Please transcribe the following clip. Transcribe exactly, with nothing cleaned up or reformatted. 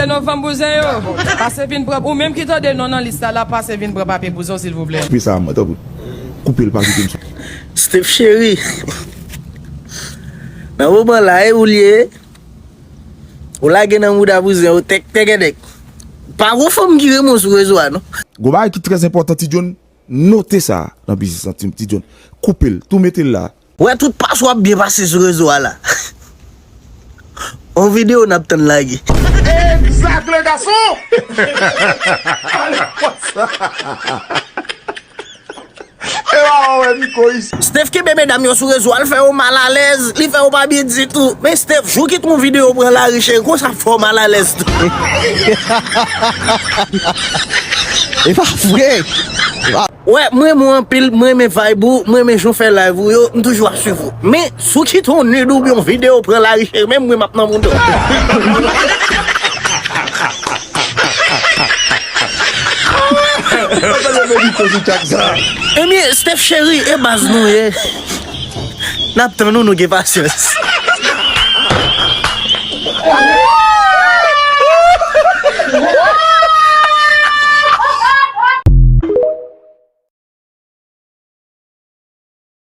Non, fanm bouzen yo. Pase vin pran, ou menm ki tande non nan lis la, la pase vin pran papye bouzen w, silvouplè. Koupe sa, mwen, tanpri. Koupe l, pa kite m sou. Steph cheri. Nan moman la, e ou l ye. Ou lage nan mouda bouzen, ou tèk tègèdèk. Pa gon fanm ki renmen w sou rezo a, non. Gon bagay ki trè enpòtan, Ti John, note sa nan biznis lan, Ti John. Koupe l, tou mete l la. Ou wè tout paswa ap byen pase sou rezo a la. On videyo n ap tann lage. Egzak le gason! Ale konsa! E pa wè Niko isi. Steph kenbe medam yo sou rezo a, l fè yo malalèz, li fè yo pa byen ditou. Men Steph, jou kit on videyo pran lari cheri, konsa ap fè w malalèz tou. E pa vre. Wè, m renmen w anpil, m renmen vibe ou, m renmen jan w fè live ou yo, m toujou ap swiv ou. Men, si w kite yon nude oubyen yon videyo pran lari cheri, menm mwen m ap nan mouda w. Ebyen, Steph cheri, e baz nou ye. N ap tann ou, nou gen pasyans.